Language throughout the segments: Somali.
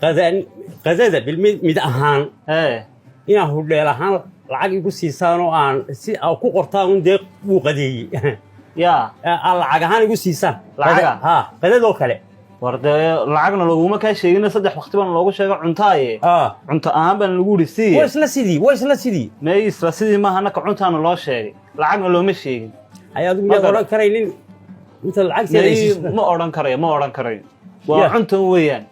Qadan qadada bilmid mid ahaan Hee. Inaa hudheel ahaan lacag igu siisaan oo aan si aa ku qortaan un dee wuu qadeeyey. Yaa. Aa lacag ahaan igu siisaan. Lacaga? Ha, qadadoo kale. War dee lacagna laguma kaa sheegina, saddex waqti baan loogu sheegay cuntaaye. Cunto ahaan baan lagu yidhi siiye. Waa isla sidii, waa isla sidii. May, isla sidii maaha, annaka cuntaana loo sheegay, lacagna looma sheegin. Hay, adigu miyaad Ma odhan karaynin inta lacagteeda ay May, siiso? ma odhan karayo, ma odhan karayo. Waa cuntan weeyaan.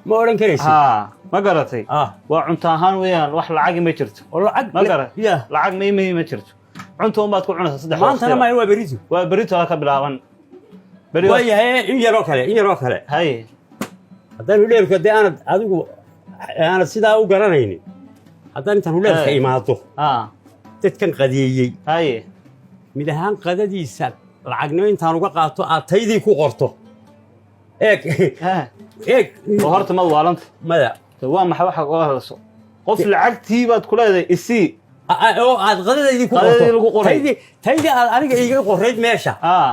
Ma odhan karaysid? Haa, ma garatay? Ah. Waa cunto ahaan weeyaan, wax lacagi ma jirto. Oo lacag Ma garat? Ya. Lacag may ma jirto, cunta unbaad ku cunaysaa saddex Maantana waqtiba. Maya, waa berito. Waa berito ka bilaaban beri. Waa yahay, in yaroo kale, in yaroo kale. Haye. Haddaan hudheelka dee aanad adigu aanad sidaa u garanaynin, haddaan intaan hudheelka imaado dadkan qadeeyey mid ahaan qadadiisa lacagnimo intaan uga qaato aad taydii ku qorto, eeg. Eeg. Oo horta mad waalanta? Maya. De waa maxay waxa uga hadlayso? Qof lacagtii baad ku leedahay isii. Oo aad qadadaydii ku Qadadii lagu qorto. qoray. Taydii aad aniga iiga qorayd meesha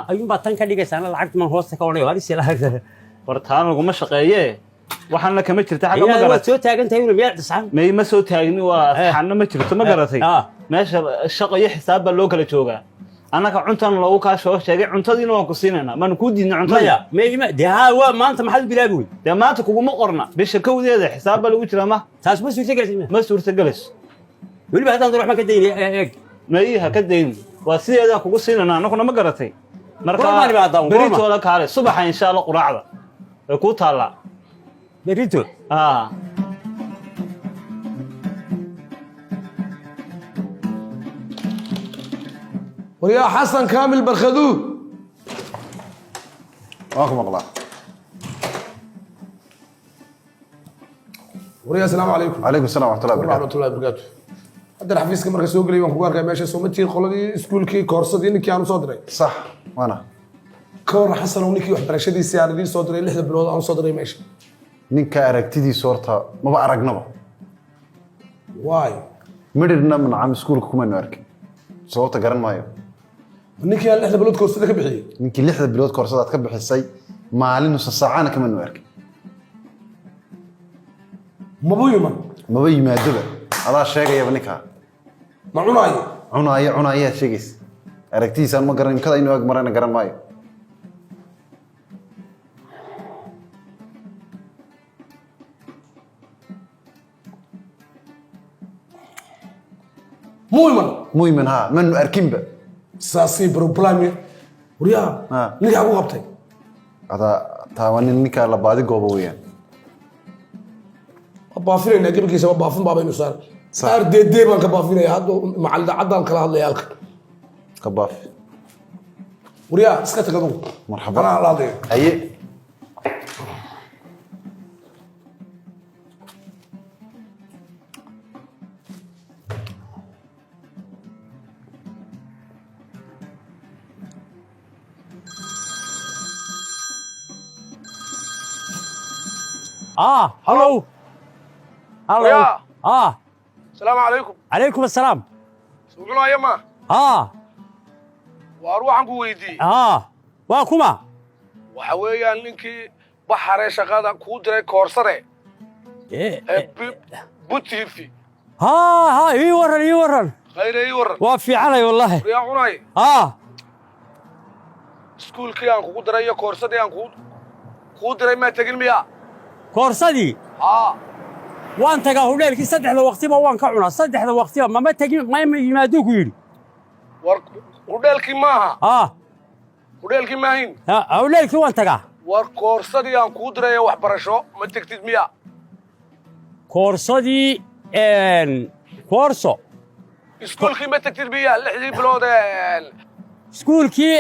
ayuunbaa tan ka dhigaysaana, lacagta maan hoosta ka odhanay adisi lacag. War taana laguma shaqeeye, waxaana kama jirta xagga, ma Waad garatay? soo taagan tahay una miyaad dhisaan? May, ma soo taagni, waa asxaanna ma jirto, ma garatay? Ah. Meesha shaqo iyo xisaab baa loo kala joogaa. Annaka cuntan loogu kaa soo sheegay, cuntadiina waan ku siinaynaa, maanu kuu diidnay cuntadii? Maya, may, dee haa, waa maanta maxaad u bilaabi wey? Dee maanta kuguma qorna, bisha kowdeeda xisaab baa lagu jiraa, ma Taas ma suurtagelaysa miya? Ma suurtagelayso. Weliba haddaan doono waxbaan ka daynaya, eeg. May, ha ka dayn, waa sideedaan kugu siinaynaa annaguna, ma garatay? Marka Goormaan imaadaa? Goorma? Beritoola kaale subaxa, insha Allah, quraacda way kuu taallaa. Berito? Ah. Waryaa Xasan Kaamil Barkhaduu. Waan ku maqlaa. Waryaa, asalaamu calaykum. Calaykum salam waraxmatullahi wabarakatu. Waraxmatullahi wabarakaatu. Haddana xafiiska marka soo gelay waan kugu arkay meesha. Soo ma tihin qoladii iskuulkii koorsadii ninkii aan usoo diray? Sax, waana. Ka warran Xasanow, ninkii waxbarashadiisii aan idiin soo diray, 6da bilood aan usoo diray meesha? Ninka aragtidiisu horta maba aragnaba. Waay? Midhirna nacam iskuulka kumaynu arkin, sababta garan maayo. Ninkii aan 6da bilood koorsada ka bixiyey? Ninkii 6da bilood koorsadaad ka bixisay, maalin nusa saacana kamaynu arkin. Mabuu iman? Maba yimaadoba, adaa sheegayaba ninkaa. Ma cunaayo? Cunaayo, cunaayaad sheegaysa. Aragtidiisaan ma garan, imkada inuu ag marana garan maayo. Muu iman? Muu iman, haa, manu arkinba. Saasii problem. Waryaa, ninkaa ku qabtay. Adaa taa, waa nin ninkaa la baadi goobo weeyaan. Waa baafinaynaa gebigiisa, waa baafin baabaynu saar. Sax. RDD baan ka baafinaya hadda, macalin caddaan kala hadlaya halka. Ka baaf. Waryaa, iska tag adugu. Marxaba. Anaa la hadlaya. Haye. Ah, hallo, hallo. Yaa. Ah. Asalaamu calaykum. Calaykum assalaam. Suu cunaayo ma? Ah. Waar, waxaan ku weydiiyey. Ah, waa kuma? Waxa weeyaan ninkii baxaree shaqada kuu diray koorsade ee Butifi. Ha ha, ii waran, ii waran. Khayre, ii waran. Waa fiicanay wallaahi. Waryaa cunay. Ah. Iskuulkii aan kugu diray iyo koorsadii aan kuu diray maa tegin miyaa? Koorsadii? Haa. Waan tagaa hudheelkii, saddexda waqtiba waan ka cunaa, saddexda waqtiba. Mama tegin, mama yimaaduu ku yidhi? War hudheelkii maaha. Ah. Hudheelkii maahin. Ha, hudheelkii waan tagaa. War koorsadii aan kuu diray ee waxbarasho ma tegtid miya? Koorsadii, koorso? Iskuulkii ma tegtid miya, 6dii bilood ee Iskuulkii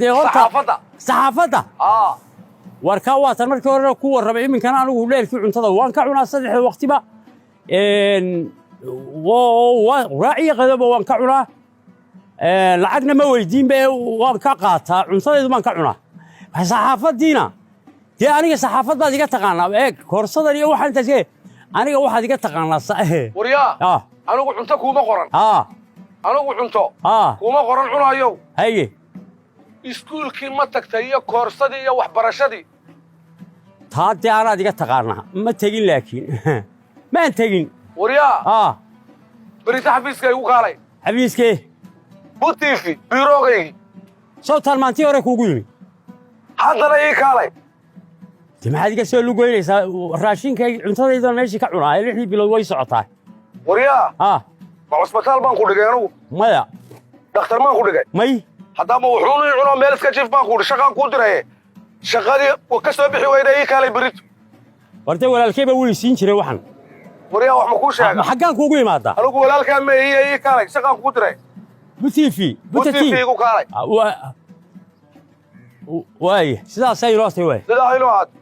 dee horta Saxaafadda. Saxaafadda? Haa. Warkaa waatan markii horena ku warramay, iminkana anigu hudheelkii cuntada waan ka cunaa saddexda waqtiba. Raaciyo qadaba waan ka cunaa. Lacagna ma weydiinba ee waan ka qaataa, cuntadaydu baan ka cunaa. Saxaafaddiina dee aniga saxaafad baad iga taqaanaa. Eeg, koorsadan iyo waxaan intaas aniga waxaad iga taqaanaa Waryaa, ah. anigu cunto kuuma qoran. Ah. Anigu cunto ah kuuma qoran, cunayow. Haye. Iskuulkii ma tagtay iyo koorsadii iyo waxbarashadii? Taa dee anaad iga taqaanaa, ma tegin, laakiin maan tegin. Waryaa. Ah. Berita xafiiska igu kaalay. Xafiiskee? Butiifi, biiroogaygii. Sawtaan maantii hore kuugu yimi. Haddana ii kaalay. De maxaad iga soo lugoynaysaa? Raashinkaygi, cuntadaydana meeshii ka cunaa ee 6dii bilood way socotaa. Waryaa. Ah. Ma cusbitaal baan ku dhigay anugu? Maya. Dhakhtar maan ku dhigay? May. Haddaba wuxuunu ii cunoo meel iska jiif baan ku idhi. Shaqaan kuu diraye, shaqadii wa ka soo bixi weyda, ii kaalay berito. War dee walaalkay baa wuu isiin jiray waxan. Waryaa, wax ma kuu sheega? Ma xaggaan kuugu imaadaa? Anigu walaalkaa ma iiye, ii kaalay, shaqaan kuu diray. Butiifi. Butiifi igu kaalay. Waaya, sidaasay inoo tahay, waay. Sidaa inuu ahaato.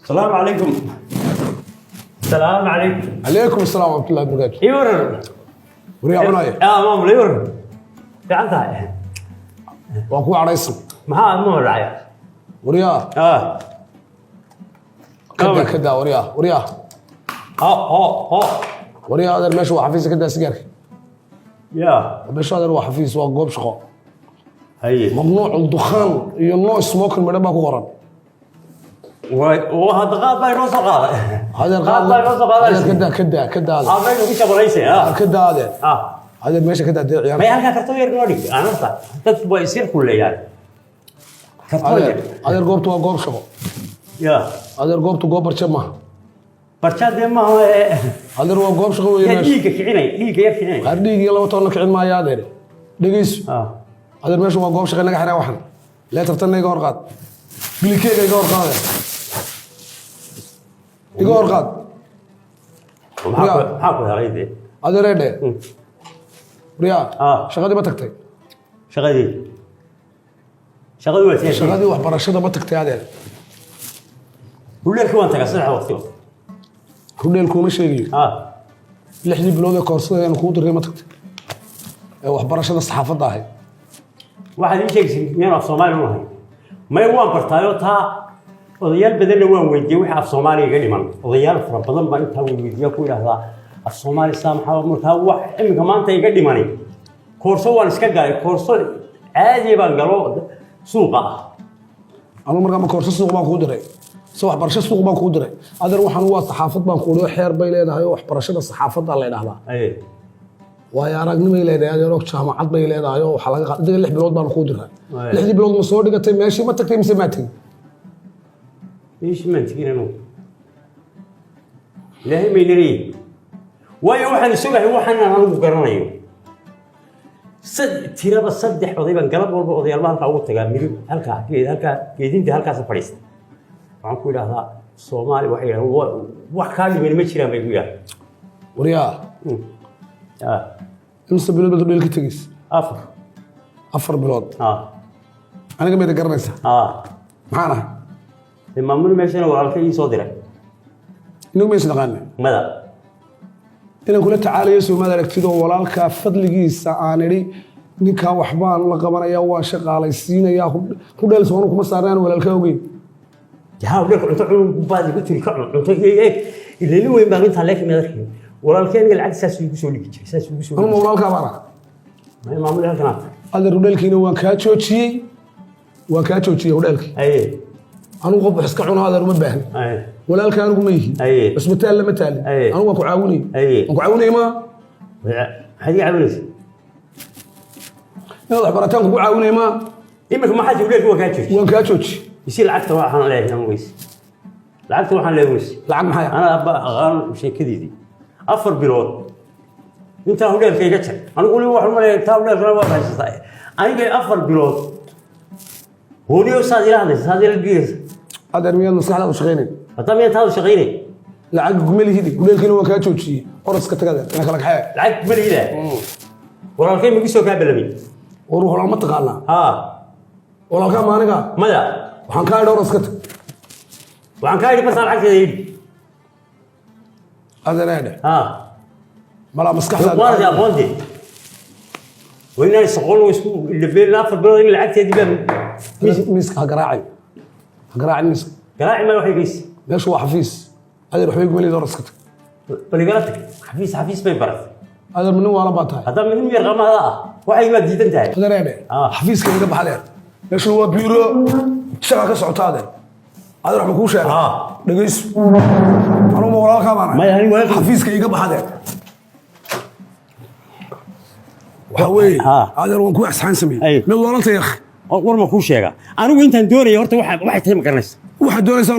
Asalaamu calaykum, asalaamu calaykum. Calaykum asalaam waraxmatullahi wabarakaatu. Ii waran. Waryaa, cunaya. Aa, maamul, ii waran, fiican tahay? Waan ku cadhaysan. Maxaa ma dhacay? Waryaa. Ah. Kadaa, kadaa, waryaa, waryaa. Ho ho ho. Waryaa, adeer, meesha waa xafiis, kadaa sigaarka. Ya. Meesha, adeer, waa xafiis, waa goob shaqo. Haye. Mamnuuc dukhaan iyo no smoking midhan baa ku qoran. Way oo hadda qaad baa inoo soo qaaday. Adeer. Qaad baa inoo soo Adeer, qaadaysa. kadaa, kadaa, kadaa, adeer. Aa, baynu ku shaqalaysay, ah. Kadaa, adeer. Ah. Adeer, meesha kadaa dee, ciyaar. May, halkaa kartoon yar noo dhig anarta, dadku waa isir kulleeyaan, kartoon Adeer. Yar. Adeer, goobtu waa goob shaqo. Ya. Adeer, goobtu goob barje maaha. Barjaa dee maaha ee. Adeer, waa goob shaqo weeye Yaa. Meesha. Dhiigga kicinay, dhiigga yar kicinay. Qaar dhiig iyo laba toonna kicin maayo, adeer, dhegeyso. Ah. Adeer, meesha waa goob shaqo, naga xiree waxan lee tartanna, iga hor qaad, bilikeega iga hor qaad, adeer. Iga hor qaad. Maxaa ku helay dee? Adeeree dhe, waryaa. Ah. Shaqadii ma tagtay? Shaqadii waa tiyaa. Shaqadii waxbarashada ma tagtay, adeer? Huleelkii waan tagaa 3 waqti. Hudheel kuuma sheegayo. Ah. 6dii bilood ee koorsada ayaan kuu diray ma tagtay, ee waxbarashada saxaafadda ahayd? Waxaad ii sheegaysa miyaan af Soomaali u lahayn? May, waan bartaayoo taa odayaal badanna waan weydiiyey wixii af Soomaaliga iga dhiman. Odayaal fara badan baan intaa weydiiya ku idhaahdaa af Soomaali saa maxaa. Markaa wax iminka maanta iga dhimani, koorso waan iska galay, koorso caadi baan galo suuqa ah. Anu markaa ma koorso suuq baan kuu diray se waxbarasho suuq baan kuu diray? Adeer, waxaan waa saxaafad baan kuuhi, xeer bay leedahay oo waxbarashada saxaafadda la idhahdaa. Aye. Waayo aragnimay leedahay, adeer, oo jaamacad bay leedahay oo waxaa laga qaad adiga 6 bilood baan kuu diray. Aye. 6dii bilood ma soo dhigatay? Meeshii ma tagtay mise maa tegin? Meeshii maan tegin anugu, Ilaahay may leeyahay, waayo waxaan isugahay waxaan anigu garanayo. Tiraba saddex oday baan galab walba odayaalba halkaa ugu tagaa, midig halkaa geed, halkaa geedinta halkaasa fadhiista. Waxaan ku idhaahdaa Soomaali, waxay yidhahdaan wax kaa dhiman ma jiraan bay igu yidhahdaan. Waryaa. Ah. Imse bilood baad dheel ka tegays? 4. 4 bilood? Ah. Aniga mayda garanaysaa? Ah. Maxaan ahay? Dee maamul meeshana walaalka ii soo diray. Inagu maysa naqaana. Mada. Inaan kula tacaalayo soomaad aragtid oo walaalkaa fadligiisa aan idhi ninkaa waxbaan la qabanaya, waan shaqaalaysiinayaa, hudheel soonu kuma saarnaan, walaalkaa ogeyn. Yaa, dharka cunto cun baad igu tiri, ka cun cunto, eeg, ilaalin weyn baan intaa leeka mid arkay. Walaalkay aniga lacag saas igu soo dhigi jiray, saas igu soo Anuma dhigi walaalkaa baan ahay. jiray. Maamul halkan aad. Adeer, hudheelkiina waan kaa joojiyey, waan kaa joojiyey hudheelkii. Aye. Anugu qof wax iska cuno, adeer, uma baahni. Aye. Walaalka anigu ma yihi. Aye. Cusbitaal lama taalin. Aye. Anigu waan ku caawinayey. Aye. Waan ku caawinayey maa? Maxaad iga caawinaysa? Inaad waxbarataan kugu caawinayey maa? Iminka maxaa jira? Hudheelka waan kaa joojiyey. Waan kaa joojiyey. Isi lacagta waxaan leeyahay anigu weyse, lacagta waxaan leeyahay weyse. Lacag maxay ah? Anaa abba aqaan sheekadeedii 4 bilood intaa hudheelka iga jar. Anigu weliba waxaan maleeyaa intaa hudheelkana waad haysataa. Aniga 4 bilood hooliyo saad ila hadlaysa, saad ila dhigaysa. Adeer, miyaad maskaxdaadu shaqaynayn? Haddaa miyaa taadu shaqaynay? Lacag kuma lihidi, hudheelkiina waan kaa joojiyey, oroska tag, adeer, ina kala kaxee. Lacag kuma lihida? Walaalkay magu soo kaa balamay. War, walaal ma taqaanaa? Haa. Walaalkaa maaniga? Maya. Waxaan kaa idhi, hor iska tag. Waxaan kaa idhi, basaan lacagteeda yidhi. Adeereedhe. Haa. Malaa maskaxdaada. Waanadi aqoonti waa inaan soqol isku ilabeen 4 bilood in lacagteedii baa. Miiska ha garaacin, ha garaacin miiska. Garaaci maa waxay geysa. Meeshu waa xafiis, adeer. Waxbay gumaleyd, hor iska tag. Bal igala tag xafiis, xafiis bay baratay. Adeer, nin waalan baa tahay. Haddaba midin yar qamada ah waxay waa diidan tahay. Adeereedhe. Xafiiska iga bax, adeer. Meeshu waa bureau, shaqa ka socota, adeer. Adeer, wax ma kuu sheegay? Dhegeyso, anuma walaalkaa baan ahay. Maya, anigu walaalkay. Xafiiska iga bax, adeer. Waxa weeye, adeer, waan kuu ixsaan sameeyey. Mid waalanta yakh. War ma kuu sheega, anigu intaan doonaya horta waxay tahay ma garanaysa. Waxaad doonaysaa.